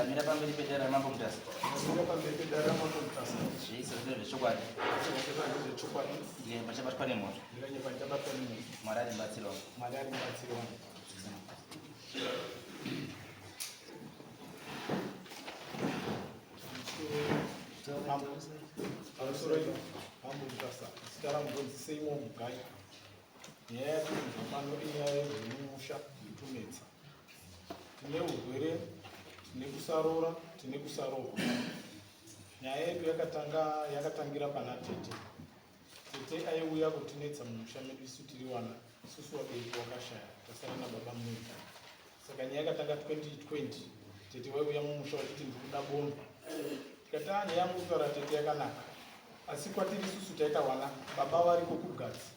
Ndamira pamberi pedare raMambo Mutasa. Ndamira pamberi pedare raMambo Mutasa. Zvese zviri zvechokwadi. Zvese zvechokwadi. Ndikanyepa ndichabatwa nemhosva. Ndikanyepa ndichabatwa nemhosva. Mwari ari mubatsiri wangu. Mwari ari mubatsiri wangu. Pamusoro Mambo Mutasa. Zita rangu ndonzi Seymour Mugai. Nyaya yatiri pano inyaya yezvemumusha iri Tine urwere, tine kusaroora, tine kusaroorwa. Nyaya yedu yakatanga yakatangira pana tete. Tete aiuya kutinetsa mumusha medu isu tiri wana, isusu wabereki wakashaya, tasara nababa munyika. Saka nyaya yakatanga 2020, tete waiuya mumusha wachiti ndiri kuda bondo. Tikati ah, nyaya yangu kutaura tete yakanaka. Asi kwatiri isusu taita wana, baba variko kugatsi.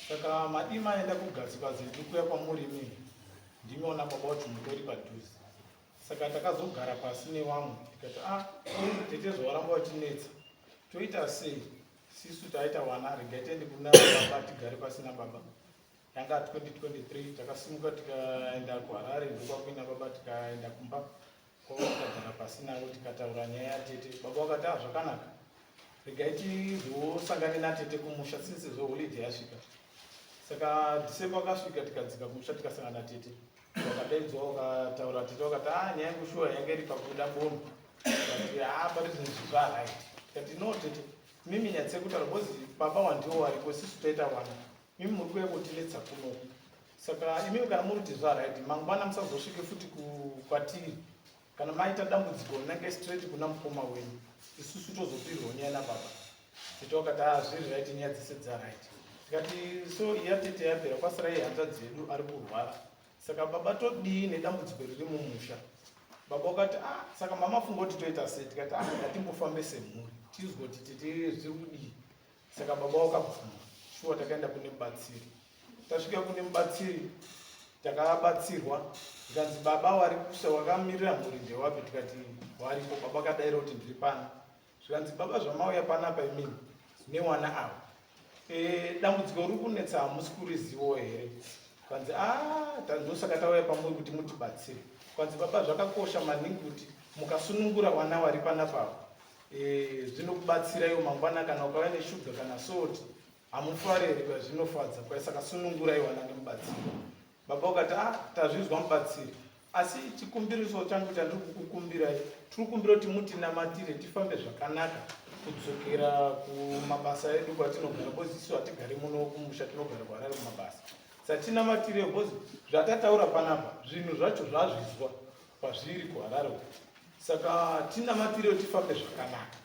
Saka madima aenda kugatsi kwanzi ndiri kuuya kwamuri imimi. Ndimi wana baba wacho mutori padhuze. Saka takazogara pasi nevamwe tikati ah, tete zvawaramba wachinetsa. Toita sei? Sisu taita wana regai tiende kuna baba tigare pasi nababa. Yanga 2023 takasimuka tikaenda kuHarare ndokwakuina baba tikaenda kumba kwavo tikagara pasi navo tikataura nyaya yatete. Baba vakati ah zvakanaka. Regai tizosangane natete kumusha since zvo holiday yasvika. Saka December akasvika tikadzika kumusha tikasangana natete. Wakadaidzwa wakataura tete wakati ah nyaya yangu shuwa yanga iri pakuda bono. Tikati ah pari zvinhu zva right. Tikati no tete mimi nyatse kutaura because baba wandiwo wariko sisu taita wana. Mimi muri kuuya kutinetsa kuno. Saka imimi kana muri kuti zva right mangwana musazosvike futi kwatiri. Kana maita dambudziko nange straight kuna mukoma wenyu. Isusu tozopirwa nyaya nababa. Tete wakati ah zviri right nyaya dzese dza right. Tikati so iya tete yapera kwasara iye hanzvadzi yedu ari kurwara. Saka baba todii nedambudziko riri mumusha. Baba wakati ah saka mama funga kuti toita sei tikati ah ngatimbofambe semhuri tizwe kuti tete zviri kudii. Saka baba wakabvuma. Shuwa takaenda kune mubatsiri. Tasvika kune mubatsiri takabatsirwa zvikanzi baba wari kusa wakamirira mhuri ndewapi tikati waripo baba akadaira kuti ndiri pano zvikanzi baba zvamauya panapa imini newana ava e, dambudziko riri kunetsa hamusi kurizivo here kwanzi a ah, ndosaka tauya pamuri kuti mutibatsire kwanzi baba zvakakosha maningi kuti mukasunungura wana wari panapa ava e, zvinokubatsira iwo mangwana kana ukauya neshuga kana salt Hamufari here kwa zvinofadza kwa saka sunungurai wana nemubatsiri. Baba wakati ah tazvizwa mubatsiri. Asi chikumbiriso changu chandiri kukukumbirai tiri kukumbira kuti mutinamatire tifambe zvakanaka kudzokera kumabasa edu kwatinogara because isu hatigari muno kumusha tinogara kuHarare kumabasa. Satinamatire because zvatataura panapa zvinhu zvacho zvazvizwa kwazviri kuHarare uko. Saka tinamatire tifambe zvakanaka.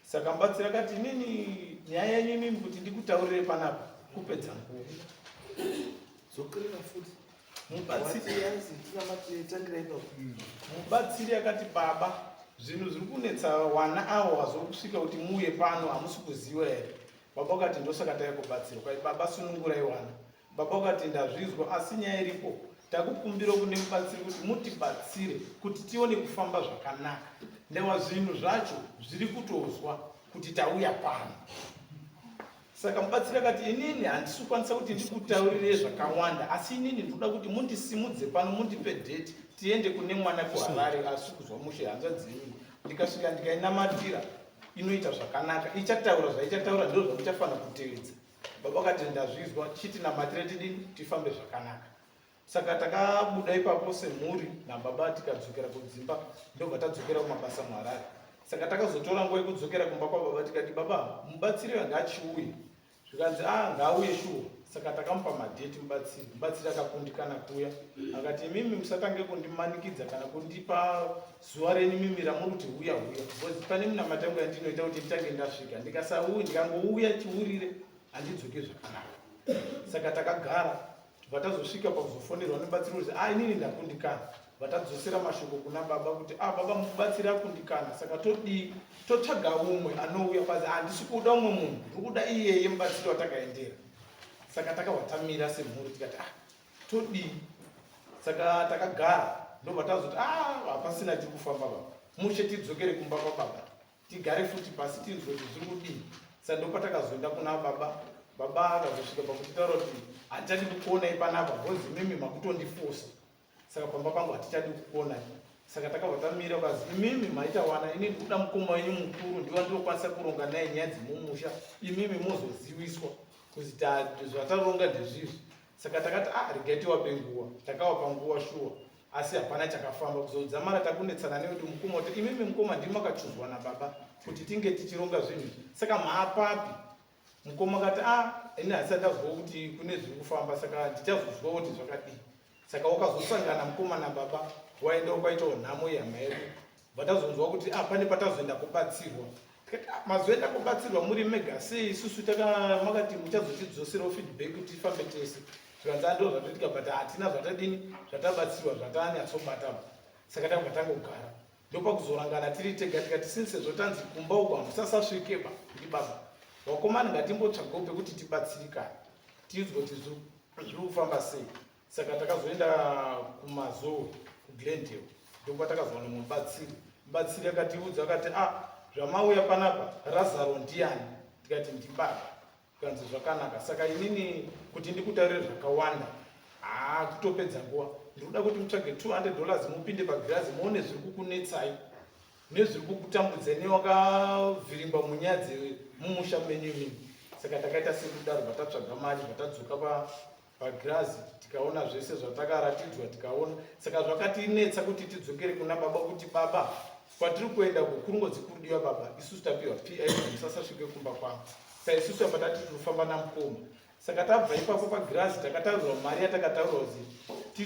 Saka mubatsiri akati inini nyaya yenyu imimi kuti ndikutaurire panapa kupedza nguva. Zokerera futi. Mubatsiri akati baba zvinhu zviri kunetsa wana awo wazokusvika kuti muuye pano hamusi kuziva here baba ukati ndosaka taiya kubatsirwa kwai baba sunungurai wana Baba vakati ndazvizwa asi nyaya iripo takukumbira kune mubatsiri kuti mutibatsire kuti tione kufamba zvakanaka ndewa zvinhu zvacho zviri kutozwa kuti tauya pano saka mubatsiri akati inini handisi kukwanisa kuti ndikutaurire zvakawanda asi inini ndinoda kuti mundisimudze pano mundipe date tiende kune mwana kuharare asi kuzwa mushe hanzvadzi yenyu ndikasvika ndikainamatira inoita zvakanaka ichataura zvaichataura ndizvo zvamuchafanira kutevedza Baba vakati ndazvizwa chiti namatire tidini tifambe zvakanaka. Saka takabuda ipapo semhuri nababa tikadzokera kudzimba ndobva tadzokera kumabasa muHarare. Saka takazotora nguva yekudzokera kumba kwababa tikati baba mubatsiri anga achiuye. Zvikanzi ah ngaauye shuwa. Saka takamupa madheti mubatsiri. Mubatsiri akakundikana kuuya. Akati imimi musatange kundimanikidza kana kundipa zuva renyu mimi ramuri kuti huya huya because pane minamata yangu yandinoita kuti nditange ndasvika ndikasauya ndikangouya chiurire handidzoke zvakanaka saka takagara vatazosvika pakuzofonerwa nemubatsiri kuti ah inini ndakundikana vatadzosera mashoko kuna baba kuti ah baba mubatsiri akundikana saka todii totsvaga umwe anouya kwazi handisi kuda umwe munhu ndiri kuda iyeye mubatsiri watakaendera saka takahwatamira semhuri tikati ah todii saka takagara ndobva tazoti ah hapasina tiri kufamba baba mushe tidzokere kumba kwababa tigare futi pasi tinzwe kuti zviri kudii sa ndopatakazoenda kuna baba baba akazosvika pakutitaura kuti hatichadi kukuonai panapa bhozi mimi makutondifosa saka pamba pangu hatichadi kukuonai Saka takabva tamira ukazi imimi maita wana ini ndikuda mukoma wenyu mukuru ndiwa ndinokwanisa kuronga naye nyaya dzemumusha, imimi mozoziwiswa kuti zvataronga ndezvizvi. Saka takati ah, regai tiwape nguva. Takawapa nguva shuwa, asi hapana chakafamba. Kuzodzamara takunetsana nekuti mukoma kuti imimi mukoma ndimi makachuzwa nababa kuti tinge tichironga zvinhu izvi, saka maapapi? Mukoma akati ah, ini handisati ndazwawo kuti kune zviri kufamba, saka ndichazozwawo kuti zvakadii. Saka wakazosangana mukoma nababa, waenda ukaitawo nhamo yehama yedu. Vatazonzwa kuti ah, pane patazoenda kubatsirwa. Tikati ah, mazoenda kubatsirwa muri mega sei? Isusu makati muchazotidzoserawo feedback kuti tifambe tese. Zvikanzi ah, ndo zvatoitika, but hatina zvatadini zvatabatsirwa zvatanyatsobata. Saka takabva tangogara, ndopakuzorangana tiri tega tikati since sezvo tanzi kumba uko hamusasasvikeba ndibaba vakomana, ngatimbotsvagawo pekuti tibatsirikane tinzwe kuti zviri kufamba sei. Saka takazoenda kuMazowe kuGlendale, ndokwatakazowana mubatsiri. Mubatsiri akatiudza akati ah, zvamauya panapa Razaro ndiani? Tikati ndibaba. Kanzi zvakanaka, saka inini kuti ndikutaurire zvakawanda haa kutopedza nguva, ndikuda kuti mutsvage $200 mupinde pagirazi muone zviri kukunetsai nezviri kukutambudzai newakavhiringwa munyaya dzemumusha menyu imini. Saka takaita sekudaro, bvatatsvaga mari, bvatadzoka pagirazi tikaona zvese zvatakaratidzwa tikaona. Saka zvakatinetsa kuti tidzokere kuna baba kuti baba, kwatiri kuenda uko kurungodzi kurudiwa baba, isusu tapiwa pi musasasvike kumba kwangu. Saka isusu apa tati tirikufamba namukoma. Saka tabva ipapo pagirazi takataurirwa mari yatakataurirwa kuti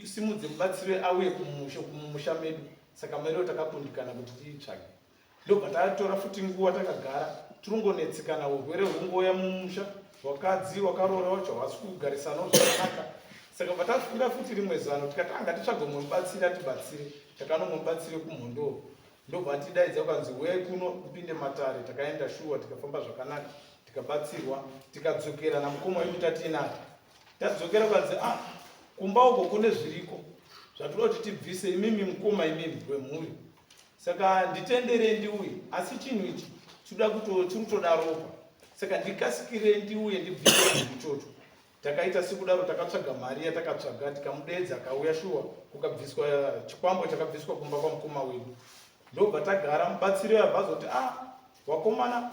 tisimudze mubatsiri auye kumusha medu. Saka mari iyo takakundikana kuti tiitsvage, ndobva tatora futi nguva takagara tiringonetsekana, urwere hungouya mumusha, wakadzi wakaroora wacho havasi kugarisanawo zvakanaka. Saka bva tafunga futi rimwe zano tikati anga titsvage umwe mubatsiri atibatsire. Takanomwe mubatsiri wekuMhondoro, ndobva atidaidza ukanzi uyai kuno upinde matare. Takaenda shuwa, tikafamba zvakanaka, tikabatsirwa, tikadzokera namukoma wedu tatiinaye. Tadzokera ukanzi ah, kumba uko kune zviriko zvatoda kuti tibvise, imimi mukoma imimi wemhuri, saka nditenderei ndiuye, asi chinhu ichi chiri kutoda ropa, saka ndikasikirei ndiuye ndibvise chinhu ichocho. Takaita sekudaro, takatsvaga mari yatakatsvaga, tikamudeedza, akauya shuwa, kukabviswa chikwambo chakabviswa kumba kwamukoma wedu. Ndobva tagara, mubatsiri abva azoti ah, wakomana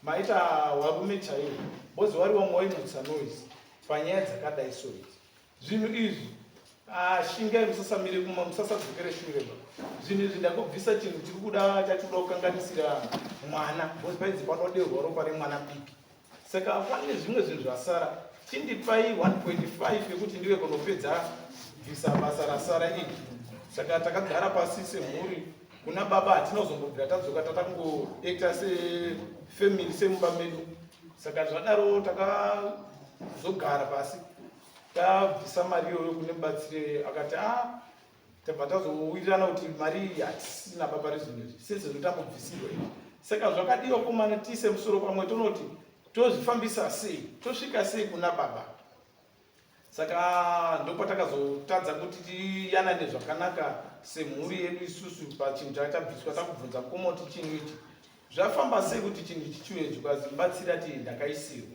maita warume chaiwo, bozi wari wamwe waimutsa noise panyaya dzakadai so idzi. Zvinhu izvi ah, shingai, musasamire kuma, musasadzokere shure ba. Zvinhu izvi ndakubvisa chinhu chiri kuda chatinoda kukanganisira mwana, bozi painzi panoderwa ropa remwana mudiki. Saka pane zvimwe zvinhu zvasara, chindipai 1.5 yekuti ndive kunopedza bvisa basa rasara iri. Saka takagara pasi semhuri, kuna baba hatina kuzombobvira tadzoka, tatangoekta sefamily semumba medu. Saka zvadaro takazogara pasi tabvisa mari iyoyo kune mubatsiri, akati ah, tabva tazowirirana kuti mari iyi hatisina baba rezvinhu izvi since zvotambobvisirwa izvi. Saka zvakadiwa komana tiise musoro pamwe tonoti tozvifambisa sei, tosvika sei kuna baba. Saka ndopatakazotadza kuti tiyanane zvakanaka semhuri yedu isusu pachinhu chakachabviswa. Takubvunza mukoma kuti chinhu ichi zvafamba sei kuti chinhu ichi chiuye, chikazi mubatsiri ati ndakaisirwa,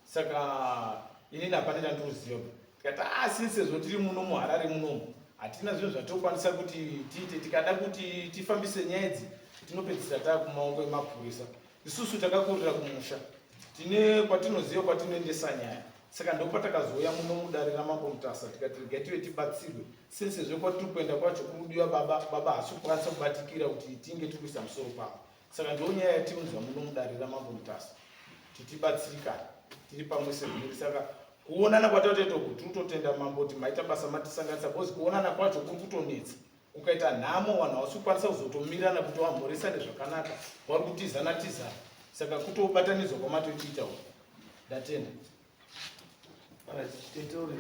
saka inini hapana chandinoziva. Tikati asi sezvo tiri muno muHarare munomu hatina zvinhu zvatokwanisa kuti tiite, tikada kuti tifambise nyaya idzi tinopedzisira taa kumaoko emapurisa. Isusu takakurira kumusha, tine kwatinoziva kwatinoendesa nyaya. Saka ndopatakazouya muno mudare raMambo Mutasa, tikati regai tive tibatsirwe, sezvo kwatiri kuenda kwacho kurudiwa baba, baba haasi kukwanisa kubatikira kuti tinge tiri kuisa musoro pavo. Saka ndo nyaya yatiunzwa muno mudare raMambo Mutasa titibatsirikane tiri pamwe semhuri. Saka kuonana kwatatoita uku tiri kutotenda mambo kuti maita basa matisanganisa, because kuonana kwacho kuri kutonetsa. Kukaita nhamo vanhu havasi kukwanisa kuzotomirana kuti vamhoresane zvakanaka, vari kutizana tizana. Saka kutobatanidzwa kwamatotiita uku, ndatenda. Tete uri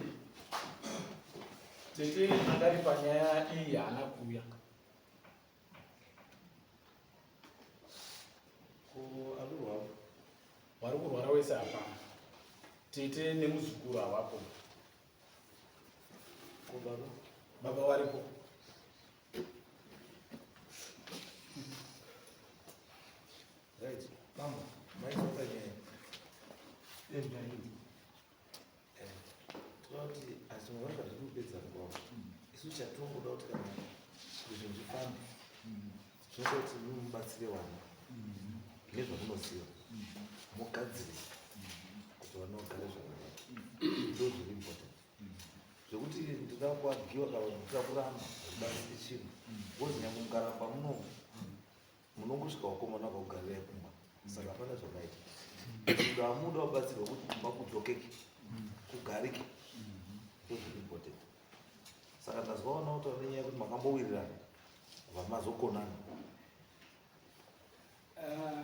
Tete angari panyaya iyi haana kuuya. Ko arikurwara? Vari kurwara wese hapana, tete nemuzukuru havapo. Ko baba? Baba varipo. Right. Mama, maizwa nyaya. Tinoda kuti asi muvanga zviri kupedza nguva. Isu chatinongoda kuti kana Kuti zvinhu zvifambe, zvinoda kuti mubatsire vana nezvamunoziva, mugadzirisa kuti vana vagare zvakanaka. Ndo zviri important. Zvekuti ndinoda kuagiwa kana kuti ndinoda kuramba hazvibatsiri chinhu, because nyange mukaramba munomu, munongosvika vakomana vakugarirai kumba, saka hapana zvakaita. Kuti amuda kubatsirwa kuti kumba kudzokeke, kugarike, ndo zviri important. Saka ndazwaona kuti nenyaya yekuti makambowirirana, vamazokonana. Ah,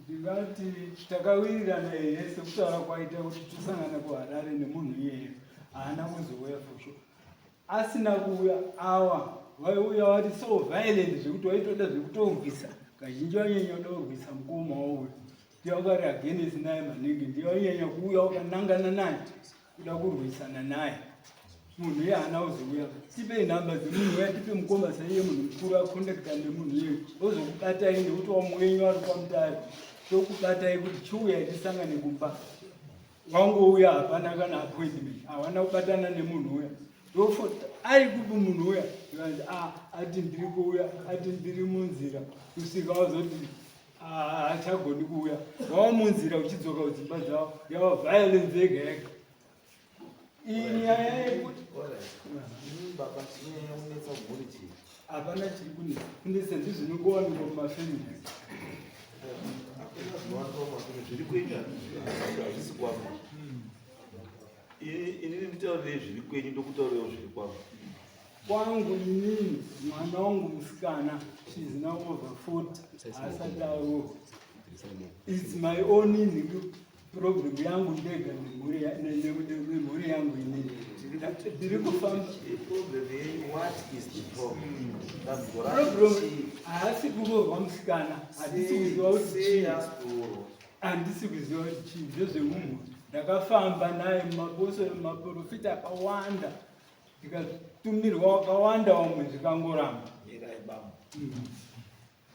ndingati takawirirana here sekutaura kwaita kuti tosangana kuHarare nemunhu iyeye, haana kuzouya for sure. Asina kuuya, awa vaiuya vari so violent zvekuti waitoda zvekutorwisa. Kazhinji wanyanya kuda kurwisa mukoma wauyo, ndiye wakari against naye maningi, ndiye wainyanya kuuya wakanangana naye kuda kurwisana naye. Munhu iye haana kuzouya. Tipei nhamba dzemunhu uya, tipe mukoma saiye munhu mukuru akonekta nemunhu iye, ozokubatai nekuti wamuwenyu ari kwaMutare, tokubatai kuti chiuya tisangane kumba. Wangouya, hapana kana appointment, hawana kubatana nemunhu uya. Ndofota ari kupi munhu uya? Ndikanzi, "Ah, ati ndiri kuuya, ati ndiri munzira." Kusvika wazoti, "Ah, haachagoni kuuya." Wava munzira uchidzoka kudzimba dzavo, yava violence yega yega. Iyi nyaya yekuti Imi baba, chinyanya kunetsa mhuri chii? Hapana chiri kunetsa. Kunetsa ndizvinongowanikwa mumafamilies. Hakuna zvinowanikwa mumafamily. Zviri kwenyu hazvisi kwangu. Inini nditaurirei zviri kwenyu, ndokutaurirewo zviri kwangu. Kwangu inini, mwana wangu musikana, she's now over 40, haasati aroorwa. It's my own problem yangu ndega nemhuri yangu. Inini ndiri kufamba. Problem yenyu, what is the problem? Dambudziko racho Problem chii? Haasi kuroorwa musikana, handisi kuziva kuti Sei chii. haasi kuroorwa? Handisi kuziva kuti chii, ndezvemumhu. Ndakafamba naye mumaposo, mumaprofita akawanda, ndikatumirwa wakawanda, wamwe zvikangoramba. Mirai bambo.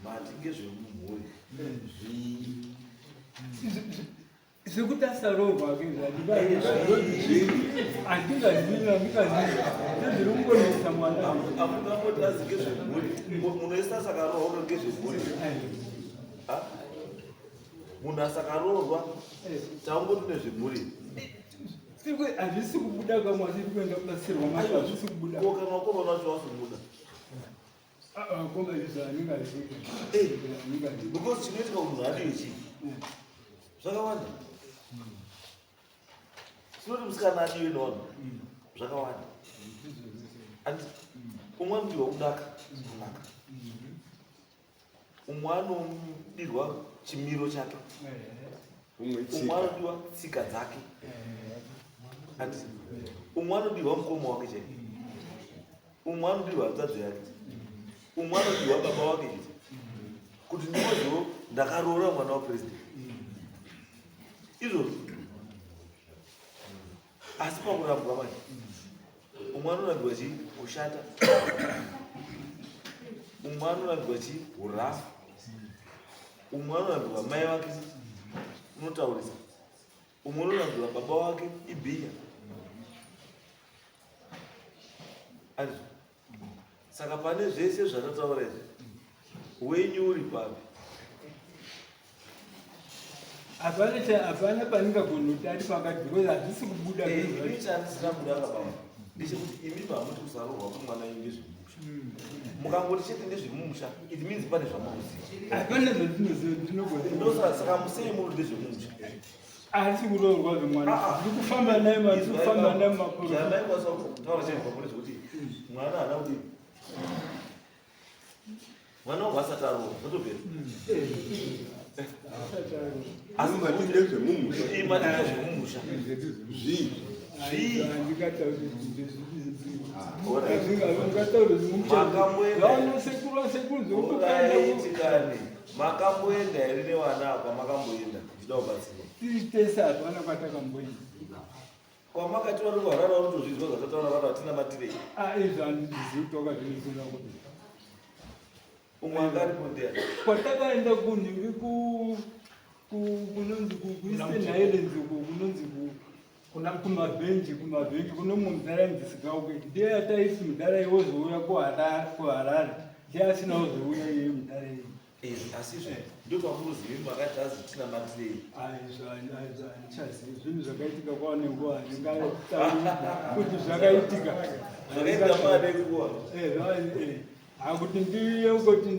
Mati ngezvemumhuri, zvii? Zvekuti asaroorwa ke, handingazivi, handingazivi, ndezviri kungonetsa mwana. Amungangoti azi ngezvemhuri. Munhu wese asakaroorwa unoti ngezvemhuri? Ha? Munhu asakaroorwa taungoti nezvemhuri. Hazvisi kubuda kamwe, asiri kuenda kubatsirwa macho, hazvisi kubuda. Ko kana wakomana wacho wazomuda? Koma izvo handingazivi. Handingazivi. Because chinoitika kuti munhu adiwe chii? Zvakawanda. Sinoti musikana adiwe nevanhu zvakawanda. Andi umwe anodiwa kunaka, kunaka. Umwe anodirwa chimiro chake. Umwe Umwe tsika. anodiwa tsika dzake. Andi umwe anodiwa mukoma wake chete. Umwe anodiwa hanzvadzi yake. Umwe anodiwa baba wake chete, kuti ndimozivo ndakaroora mwana wapresident, izvozvo. Asi pakurambwa manje, umwe anorambirwa chii? Kushata. Umwe anorambirwa chii? Urafu. Umwe anorambirwa mai vake, unotaurisa. Umwe unorambirwa baba wake, ibhinya. Andizvo? Saka pane zvese zvatataura izvi, wenyu uri papi? Hapana pandingagona kuti ari pakati because hazvisi kubuda. Ini chandisina kuda kababa ndechekuti imi mamuti kusaroorwa kwemwana yenyu ndezvemumusha. Mukangoti chete ndezvemumusha, it means pane zvamunoziva. Hapana zvandinoziva, ndinogona. Ndosaka musei muri ndezvemumusha. Haasi kuroorwa zvemwana. Ah, ah. Ndiri kufamba naye, ndiri kufamba naye mumaprofita. Zvamaikwanisa kutaura chaizvo pamuri zvekuti mwana haana kuti mwana wangu asati aroorwa, zvotopera. Asi mati ndezvemumusha. Mati ndezvemumusha. Zvii? Zvii? Handingatauri. Alright. Ungatauri. Makamboenda. Vanosekuru, sekuru zvokutokaenda. Alright, kani makamboenda here nevana kwamakamboenda muchida kubatsirwa? Tiri tese, hapana kwatakamboenda. Kwamakati vari kuHarara vanotozvizwa zvatataura, vana vatina matirei. Ah, izvo handizvizivi kuti wakazviziva kuti. Umwe anga aripo ndiani? Kwatakaenda kunhingi, kunonzi kuEastern Highlands uko, kunonzi ku Kuna Kumabhenji, kumabhenji kuno mumwe mudhara ainzi Sigauke, ndiye ataisi mudhara iye wozouya kuHarare, ndiye asina kuzouya iye mudhara iye. Eh, asi izvo ndopamuruzivi makati azi tinamatirei. Handichazivi zvinhu zvakaitika kwava nenguva, handingatauri kuti zvakaitika. Zvakaitika pane nguva. Eh, hakuti ndiye kuti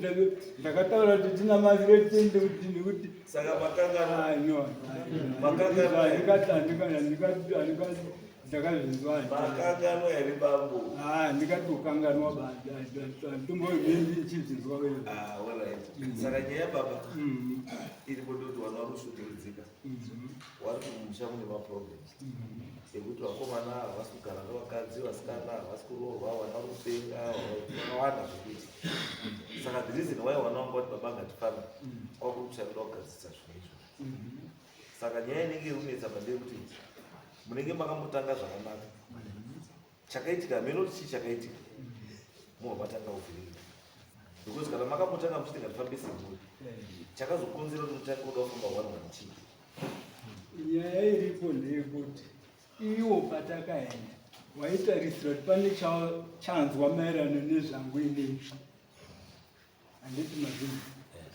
ndakataura kuti tinamatire tende kuti nekuti Saka makanganwa. Ah, no. Makanganwa. Ndakazvinzwa. Makanganwa here bambo? Ah, ndikatokanganwa ba, ndombovenzi ichizvinzwa wewe. Ah, alright. Saka nyaya baba iripo ndoti vana vari kushungurudzika, vari kumusha mune maproblems ekuti vakomana havasi kugara nevakadzi, vasikana havasi kuroorwa, vana vari kupenga, vakawanda zvekuita. Saka the reason why vana vanga vati baba ngatifambe kwakuri kutsvakira kugadzirisa zvinhu izvo. Saka nyaya inenge iri kunetsa pandeyekuti munenge makambotanga zvakanaka, chakaitika hameno kuti chii chakaitika, mobva matanga kuvhiringa, because kana makambotanga muchiti ngatifambe semhuri, chakazokonzera kuti mutange kuda kufamba one one chii? Nyaya iripo ndeyekuti iwo patakaenda waitarisira kuti pane chanzwa maererano nezvangu inini, handiti mazvinhu?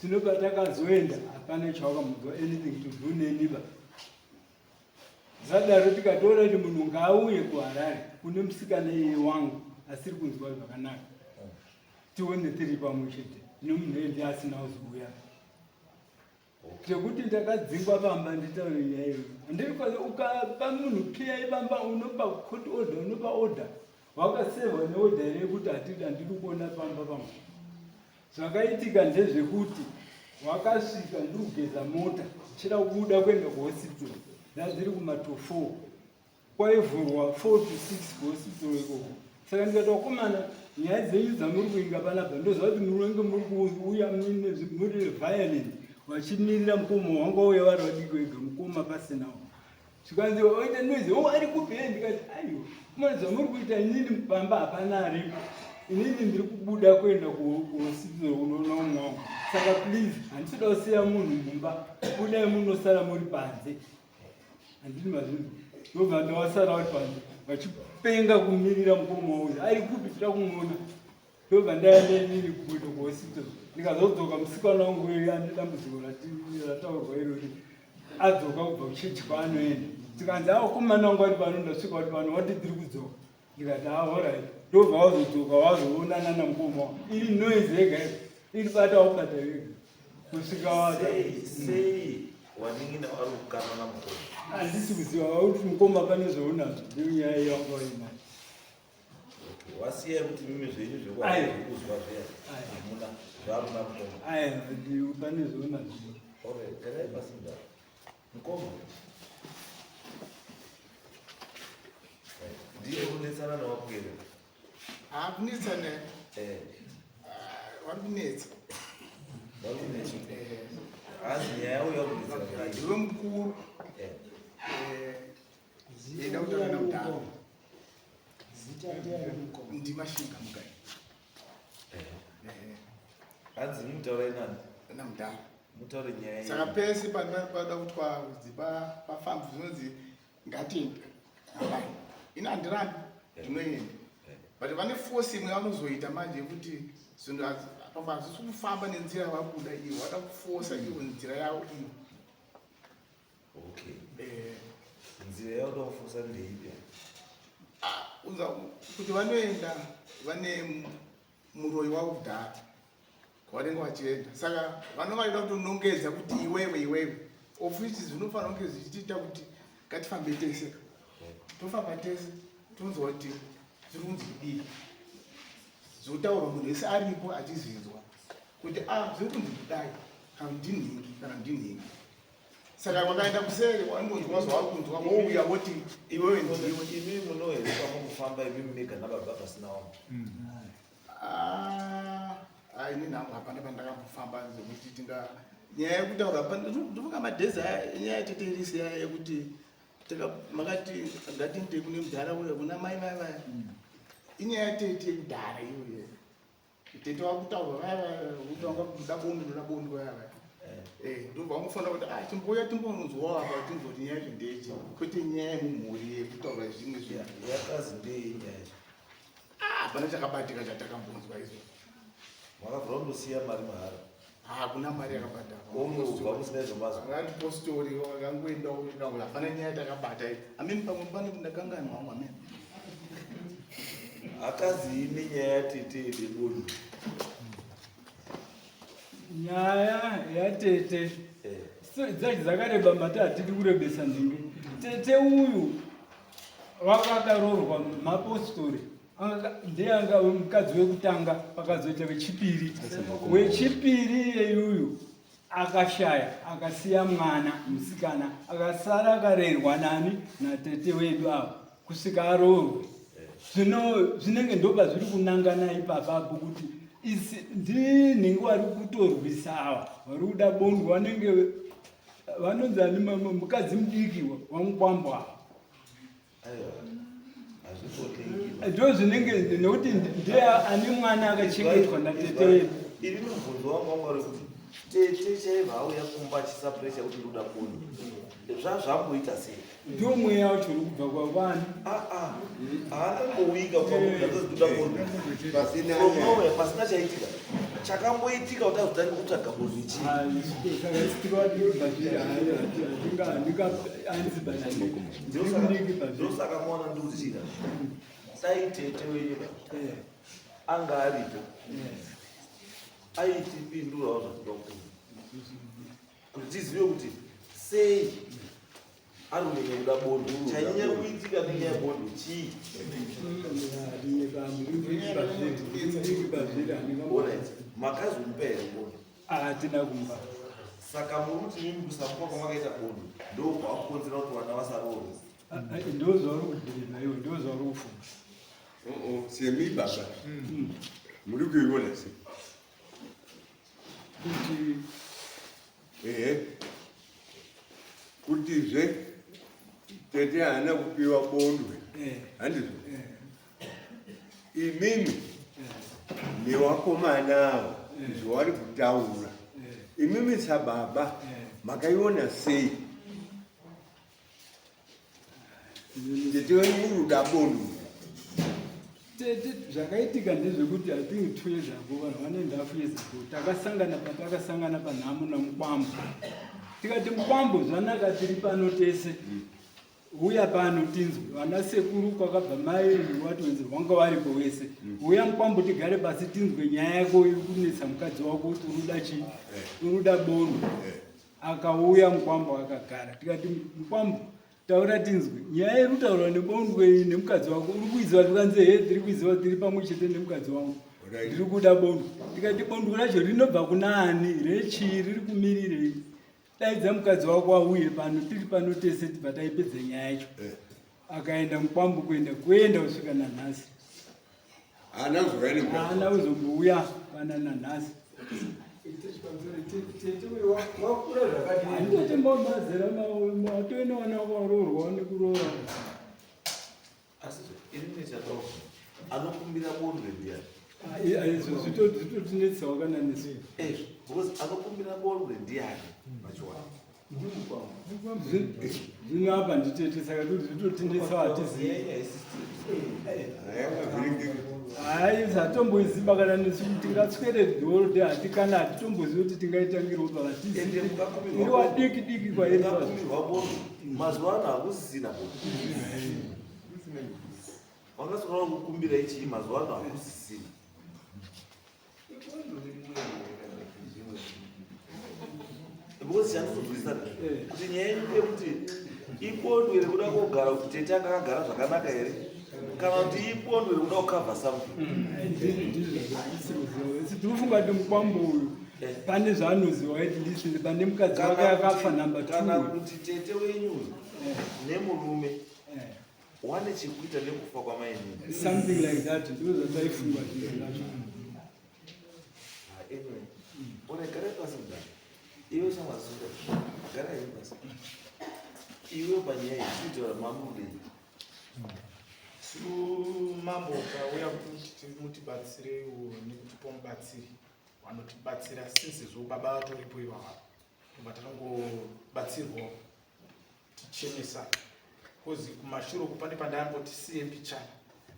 Zvino patakazoenda hapana chawakamunzwa anything to do neniba. Zvadaro tikatoona kuti munhu ngaauye kuHarare kune musikana iye wangu asiri kunzwa zvakanaka, tione tiri pamwe chete nomunhu ende asina kuzouya, zvekuti ndakadzingwa pamba. Nditaure nyaya iyoyo, handiri ukapa munhu PI pamba, unopa court order, unopa order, wakasevwa neorder here yekuti hatidi, handiri kuona pamba pamwe. Zvakaitika ndezvekuti wakasvika ndiri kugeza mota, ndichida kubuda kuenda kuhospital, ndadziri kuma to 4, kwaivhurwa 4 to 6 kuhospital ikoko. Saka ndikati, "Vakomana, nyaya dzenyu dzamuri kuinga panapa, ndoziva kuti munenge muri kuuya muri violent." Vachimirira mukoma wanga uya vari vadiki vega, mukoma pasinawo. Zvikanzi waita noise, "O, ari kupi?" He, ndikati, "Aiwa kumana, zvamuri kuita inini pamba hapana aripo. Inini ndiri kubuda kuenda kuhospital kunoona umwe wangu, saka please, handisida kusiya munhu mumba. Budai munosara muri panze." Handini mazvinhu, ndobva ndawasara vari panze vachipenga kumirira mukoma uyu, "Ari kupi? Tida kumuona." Ndobva ndaenda inini kuenda kuhospital. Ndikazodzoka, musikana wangu uyu ane dambudziko rataurwa irori adzoka kubva kuchechi kwaanoenda. Tikanzi, "Akomana wangu ari pano, ndasvika kuti pano wati tiri kudzoka." Ndikati, "Alright." Ndobva wazodzoka, wazoonana namukoma wangu, iri noise yega yega iri bata wabata vega kusvika wata. Sei wanin'ina vari kukana namukoma? Handisi kuziva kuti mukoma pane zvaunazvo, ndiyo nyaya yanga wainayo. Wasiyai kuti mimi zvenyu Aiwa. zvekuzwa zviya Aiwa. hamuna zvaruna mukoma. Aya, pane zvaunazvo. Alright, garai pasinda mukoma. Ndiye kunetsana newapwere? Hakunetsana. Vari kunetsa. Vari kunetsa. Hanzi nyaya yauya kunetsana. Ndiwe mukuru. Enda kutaura namudhara. Ndimashinga Mugai. Hanzi mutaurai nani? Namudhara. Mutaure nyaya Saka yenyu. pese panoda kutwa kunzi pafambi zvinonzi ngatiende, hambai. Ini handirambi, ndinoenda, but vane force imwe vanozoita manje yekuti zvinhu pamwe hazvisi kufamba nenzira yavakuda ivo, vada kufosa ivo nzira yavo ivo. Okay, nzira yauda kufosa ndeipi? Unza kuti vanoenda vane muroyi wavo kudhara kwavanenge vachienda, saka vanonga vachida kutonongedza kuti iwewe, iwewe, of which zvinofanira kunge zvichitiita kuti ngatifambe tese, tofamba tese, tonzwa kuti zviri kunzi kudii, zvotaurwa munhu wese aripo achizvinzwa kuti a zviri kunzi kudai, kana ndinhingi, kana ndinhingi. Saka wakaenda kuseri wandonzwa zvavari kunzwa, wouya woti iwewe ndiwe. Imi munohere pamukufamba imi mega nababa pasina wangu? Ah, ini nhangu hapana pandakambofamba zvekuti tinga nyaya yekutaura. Ndofunga madhezi aya, inyaya yateterisi yaya yekuti makati ngatiende kune mudhara uya, kuna mai vaya vaya. Inyaya yatete yekudhara iyoyo, tete wakutaurwa vaya vaya kuti wanga kuda bondo, ndoda bondo vaya vaya. Eh, ndobva wangofanira kuti ah timbouya timbononzwawo apa tinzwa kuti nyaya yacho ndeyechi kwete nyaya yemumhuri yekutaura zvimwe zvinhu. Yakazi ndei nyaya yacho? Ah, hapana chakabatika chatakambonzwa izvo. Makabvira kundosiya mari mahara? Hakuna mari yakabhadharwa. Unobva musina izvo mazwa. Angati postori akangoenda uko hapana nyaya takabata iyi. Ameni pamwe pane ndakanganwa hangu ameni. Akazi ine nyaya yatete yebodo. Nyaya yatete dzacho dzakareba mati hatidi kurebesa nhingi. Tete uyu vakakarorwa mapostori ndiye anga mukadzi wekutanga pakazoita wechipiri. Wechipiri iyeyuyu akashaya akasiya mwana musikana akasara akarerwa nani natete wedu ava kusvika aroorwe. Zvino zvinenge ndopazviri kunangana ipapapo kuti isi ndinhingi vari kutorwisa ava vari kuda bondwa vanenge vanonzi ani mukadzi mudiki wamukwambo ava. Ndo zvinenge nekuti ndiye ane mwana akachengetwa natete wedu. Ini mubvunzo wangu wanga uri kuti tete chaiva auya kumba achisa pressure kuti ndoda bondo zvazvamboita sei? Ndiwo mweya wacho uri kubva kwakwani. Haangangowika kwakuda bondo Pasina From nyaya. nowhere, pasina chaitika. Chakamboitika kuti azotange kutsvaga bondo chii? Ndosaka maona ndikuti chii dai tete wenyu anga aripo aitipindurawo zvatinoda kupindura kuti tizive kuti sei ari kunyanya kuda bondo. Chanyanya kuitika nenyaya yebondo chii? Alright, makazomupa here bondo? Hatina kumupa. Saka muri kuti mimi kusamupa kwamakaita bondo ndokwakukonzera kuti vana vasaroorwe? Ndo zvauri kubhirivha iwe, ndo zvauri kufunga. Semi baba, muri kuiona sei? Kuti ehe, kutizve tete haana kupiwa bondwe, handizvo? Imimi newakomana avo zvavari kutaura, imimi sababa makaiona sei? Tete wenyu muri kuda bondwe. Tete, zvakaitika ndezvekuti I think 2 years ago, vanhu 1.5 years ago, takasangana patakasangana panhamo naMukwambo. Tikati Mukwambo, zvanaka tiri pano tese, uya pano tinzwe vana sekuru kwakabva mai watonzi vanga varipo wese. Uya Mukwambo tigare pasi tinzwe nyaya yako iri kunetsa mukadzi wako kuti uri kuda chii, uri kuda bondo. Akauya Mukwambo akagara, tikati Mukwambo taura tinzwe nyaya iri kutaurwa nebondwe iyi nemukadzi wako, uri kuiziva? Tikanzi he, tiri kuiziva, tiri pamwe chete nemukadzi wangu, ndiri kuda bondo. Tikati bondo racho rinobva kuna ani, rechii, riri kumirirei? Daidza mukadzi wako auye pano, tiri pano tese tibva taipedza nyaya yacho. Akaenda Mukwambo kuenda kusvika nanhasi. Haana kuzouya nemukadzi. Haana kuzombouya kana nanhasi. Handitete mbomazera atoenda wana wakaroorwa nekuroora. Asi ini ndechataura anokumbira bondo ndiani? Izvo zvitotinetsawo kana nesu. Because anokumbira bondo ndiani pachiwani? Zvino apa nditete, saka kuti zvitotinetsawo hatizivi. Hayi, hatomboziva kana nesu kuti tingaswere dhoro de hati kana hatitombozivi kuti tingaitangirwo pa hatizivi. Iri wadiki diki kwairi pazvo. Mukakumbirwa bondo mazuva ano hakusisina bondo. Vangaswera kukumbira ichii mazuva ano hakusisina. Because chandinonzwisisa kuti nyaya yenyu ndeyekuti ibondwe rekuda kogara kuti tete anga akagara zvakanaka here, kana kuti ibondwe rekuda kukavha something? Tinofunga kuti Mukwambo uyu pane zvaanoziva at least pane mukadzi wake akafa namba Kana 2. kuti tete wenyu uyu nemurume wane chekuita nekufa kwamainini. Something like that, ndo zvataifunga zvinhu zvacho. Anyway, ore gara pasi mudhara. Iwe shamazura, gara iwe pasi. Iwe panyaya iyi chitaura mamudei. Su mambo, tauya kuti mutibatsireiwo nekutipa mubatsiri vanotibatsira since zvo baba vatoripo ivava. Tobva tatongobatsirwawo tichenesa bcause kumashure uku pane pandayamboti siye mbichana.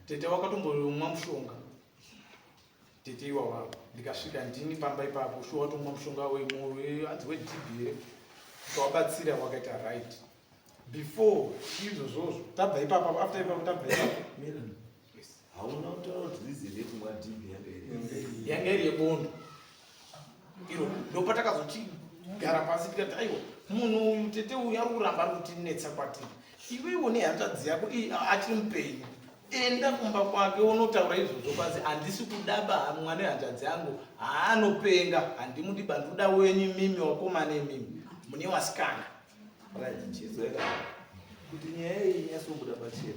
Tete wakatombomwa mushonga tete iwawawo, ndikasvika ndini pamba ipapo shuwa watomwa mushonga weanzi wedb here, tikawabatsira wakaita right before izvozvozvo tabva ipapo, after ipapo tabva ipapo. Hauna kutaura kuti reason yekumwa DB yanga iri Yanga iri yebondo iro. Ndopatakazochigara pasi tikati, aiwa, munhu uyu, tete uyu ari kuramba ari kutinetsa kwatiri. Iwewo nehanzvadzi yako iyi achiri mupenyu, enda kumba kwake unotaura izvozvo. Kwanzi handisi kudaba mwana wehanzvadzi yangu, haanopenga, handimudi banduda wenyu mimi wakomana, imimi mune wasikana. Right, chizoeka kuti nyaya iyi inyatsobuda pachena.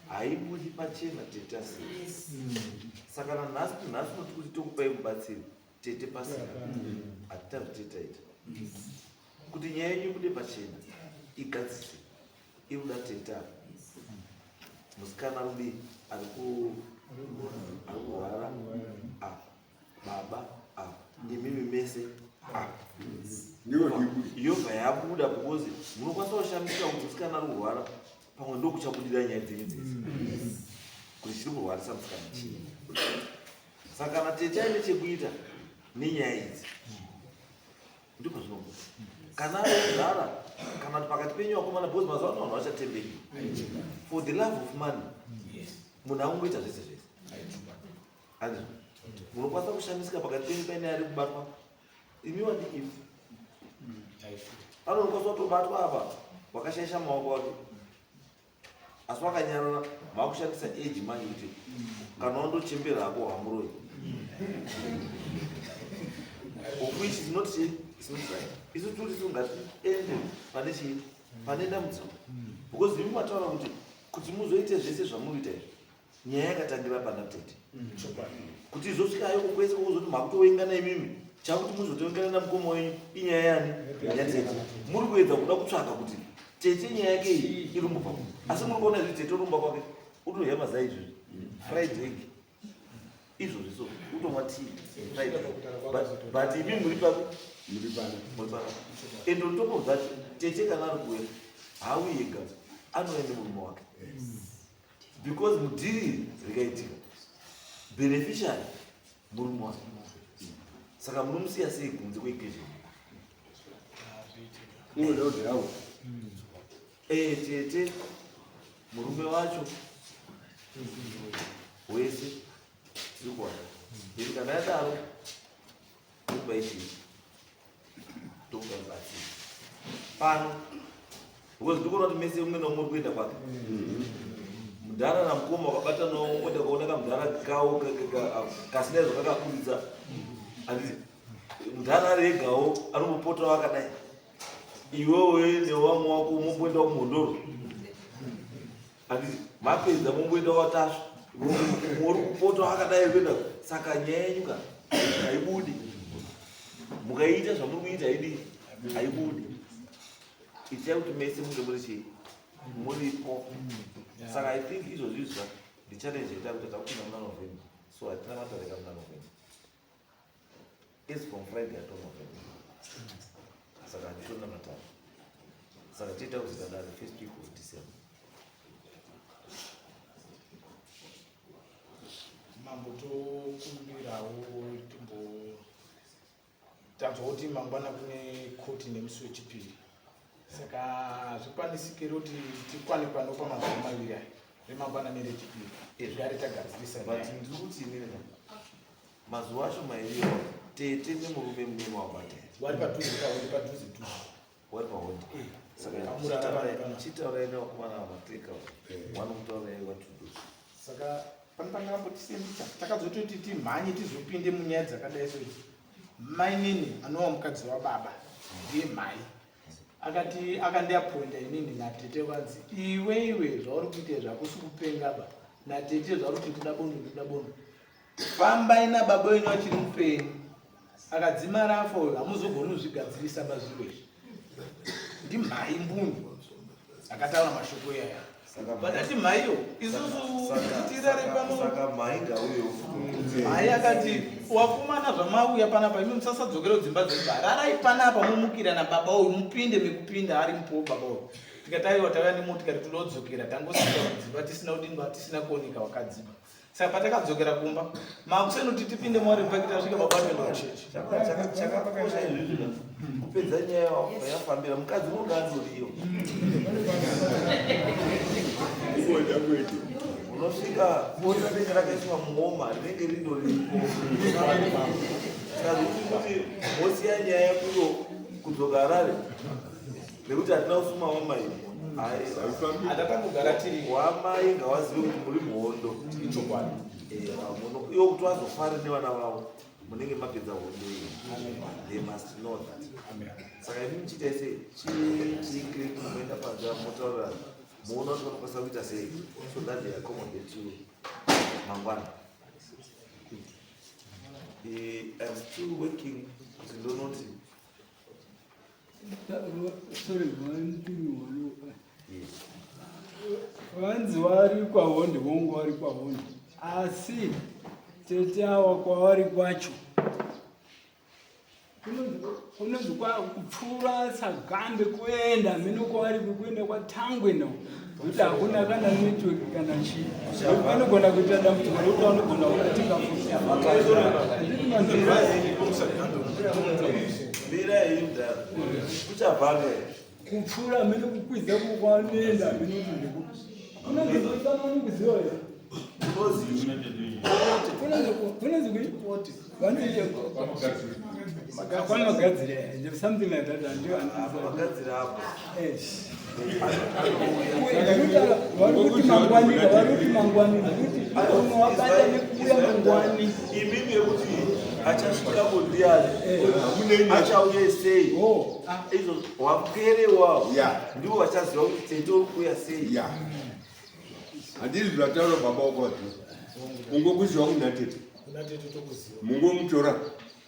Haibudi pachena tete asiri. Saka nanhasi, nhasi noti kuti tokupai mubatsiri tete pasina, hatitazvi tetaita kuti nyaya yenyu ibude pachena, igadzise, iruda tete apa. Musikana rudi ari kurwara apa, baba apa, imimi mese apa. Yobva yabuda because munokwanisa kushamisika kuti musikana ari kurwara, pamwe ndokuchabudira nyaya dzenyu dzese kuti chiri kurwarisa musikana chii. Saka kana tete aine chekuita nenyaya idzi, ndipo zvinobuda. Kana arikugara kana kuti pakati penyu vakomana, because mazuva ano vanhu vachatembeki for the love of money, munhu akungoita zvese zvese. Andizvo munokwanisa kushamisika pakati penyu paine ari kubatwa, imi wadi imi anokwanisa kutobatwa apa, wakashaisha maoko ake asi wakanyarara. Makushandisa age manje kuti kana wandochembera hako hamuroyi, of which is not, it's not right. Isu turi singatiende pane chii, pane dambudziko, because imi mataura kuti muzoite zvese zvamunoita izvi, nyaya yakatangira pana tete. Kuti izosvikayo kwese kuzoti makutovengana imimi, chakuti muzotovengana namukoma wenyu inyaya yani yatete. Muri kuedza kuda kutsvaka kuti tete nyaya yake iyi irumbobva kupi, asi muri kuona izvi, tete urumba kwake utorya mazai izvozvi, fried egg izvozvi, so utomwa tea fried egg. But imi muri papi? Muri pano. Muri pano. And on top of that, tete kana ari kuuya, hauyi ega, anouya nemurume wake, because mudhiri rikaitika, beneficiary murume wake. Saka munomusiya sei kunze kweequation? Unoda kuti hawo. Eh, tete, murume wacho wese tiri kuwana. Then kana yadaro, tokupai chii? Tokupai mubatsiri pano, because ndikuona kuti mese umwe naumwe uri kuenda kwake. Mudhara namukoma wakabatanawo, kuenda kaona kamudhara kawo kasina izvo kakaburitsa. Handiti mudhara ari egawo anombopotawo akadai, iwewe newamwe wako momboenda kumhondoro. Handiti mapedza momboenda watasva, muri kupota akadai kuenda. Saka nyaya yenyu ka haibudi mukaita zvamuri kuita, haidi, haibudi. Itai kuti mese munge muri chii, muripo. Saka I think izvozvo izva ndichallenge yaita kuti takupinda muna November, so hatina matareka muna November. Is from Friday ato November, saka handitorina matare. Saka tiita kuti tadare first week of December. Mambo, tokumbirawo timbo tanzwa kuti mangwana kune koti nemusi wechipiri, saka hazvikwanisike kuti tikwane pano pamazuva 2 aya, remangwana nerechipiri, tigare tagadzirisa But nyaya. Ndiri kuti inini mazuva acho mairiwo, tete nemurume muneme wabata. Wari padhuze kauri padhuze dhuze. Wari pahondi. Saka Kamurara pano. Chitaurai nevakomana vamaklika, vanokutaurai what to do. Saka pane pandakambotisimbisa, takazototi timhanye tizopinde munyaya dzakadai soidzi. Mainini anova mukadzi wababa ndiye mhai akati akandiapoinda inini natete, kwanzi iwe iwe, zvauri kuita izvi hakusi kupenga ba, natete zvauri kuti ndoda bondo, ndoda bondo, fambai nababa wenyu achiri mupenyu. Akadzimara afa uyu, hamuzogoni kuzvigadzirisa pazviro izvi. Ndimhai mbunyu akataura mashoko iyaya. Vakati mhaiyo isusu tirare pano. Saka mhai ngauye. Mhai akati wakumana zvamauya panapa imi musasadzokera kudzimba dzenyu rarai panapa mumukira nababa uyu mupinde mekupinda ari mupowo baba uyu. Tikati aiwa tauya nemotikari toda kudzokera tangosvika kudzimba tisina kudini tisina kuoneka wakadziba. Saka patakadzokera kumba makuseni kuti tipinde muWarren Park tasvika baba atoenda kuchechi. Chakakosha izvizvi kupedza nyaya yafambira mukadzi unonga andoriyo. Unosvika bota rinenge rakaiswa muoma rinenge rindoripo. Saka kuti mosiya nyaya kuyo kudzoka Harare nekuti hatina kusuma wamai. Hatatangogara tiri wamai ngawazive kuti muri muhondo. Ichokwadi. Iwo kuti vazofare nevana vavo munenge mapedza hondo iyi. They must know that. Saka imi muchiita sei chikiriki munoenda panze motaura muona kuti vanokwanisa kuita sei so that they accommodate you mangwana. I'm still working kuti ndonoti Sorry, one thing, one. Yes. Vanzi vari kwaHonde, hongu vari kwaHonde, asi tete awa kwavari kwacho kunonzi kupfuura Sagambe kuenda mhino kwavari kuenda kwaTangwe no kuti hakuna kana network kana chii. Vanogona kuita dambudziko rekuti vanogona kubatika futi. Handiti manzira. Mbira iyi mudhara kuchavhanga. Kupfuura mhino kukwidza kwanoenda mhino kuti ndeku kunonzi kufanani kuziva here? Kunonzi kui kwamagadzira, something like that. Handiyo. Magadzira apo. Vari kuti mangwani, vari kuti mangwani, kuti unowabata nekuuya mangwani. Imimi yekuti achasvikako ndiani, achauye sei, izvo wapwere wavo ndivo vachaziva kuti tete uri kuuya sei. Ya, handiri zvataura baba wako, ungokuziva kuna tete. Kuna tete tokuziva. Mungomutora.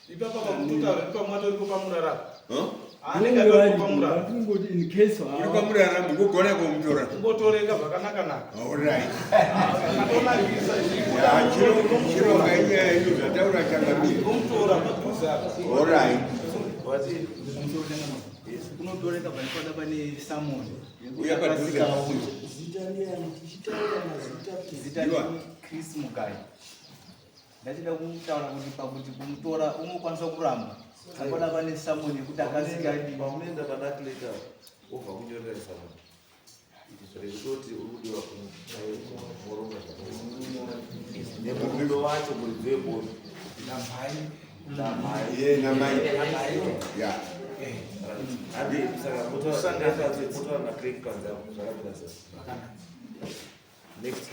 Ipapa pakutotaura ipa mwatoriko pamurara. Huh? Anenge atoriko pamurara. Kungoti in case uri pamurara mungogona kumutora. Kungotoreka zvakanaka naka. Alright. Atonakisa. Chironga inyaya ino zvataura changamire. Kumutora padhuze apa. Alright. Wati Kunotoreka panopada pane summon. Uya padhuze. Zita riani? Tichitaura mazita. Zita Iwa. Chris Mugai. Ndachida kutaura kuti pakuti kumutora unokwanisa kuramba apada pane summon yekuti akasika. Paunoenda pana clerk wobva kunyorera summon rekutoti uri kudiwa muronga zvakanaka nemurume wacho muridzi weboni. Namhai. Namai. Ye namai ya. Handi saka motaura naclerk panze apo zvakamira sei. Next.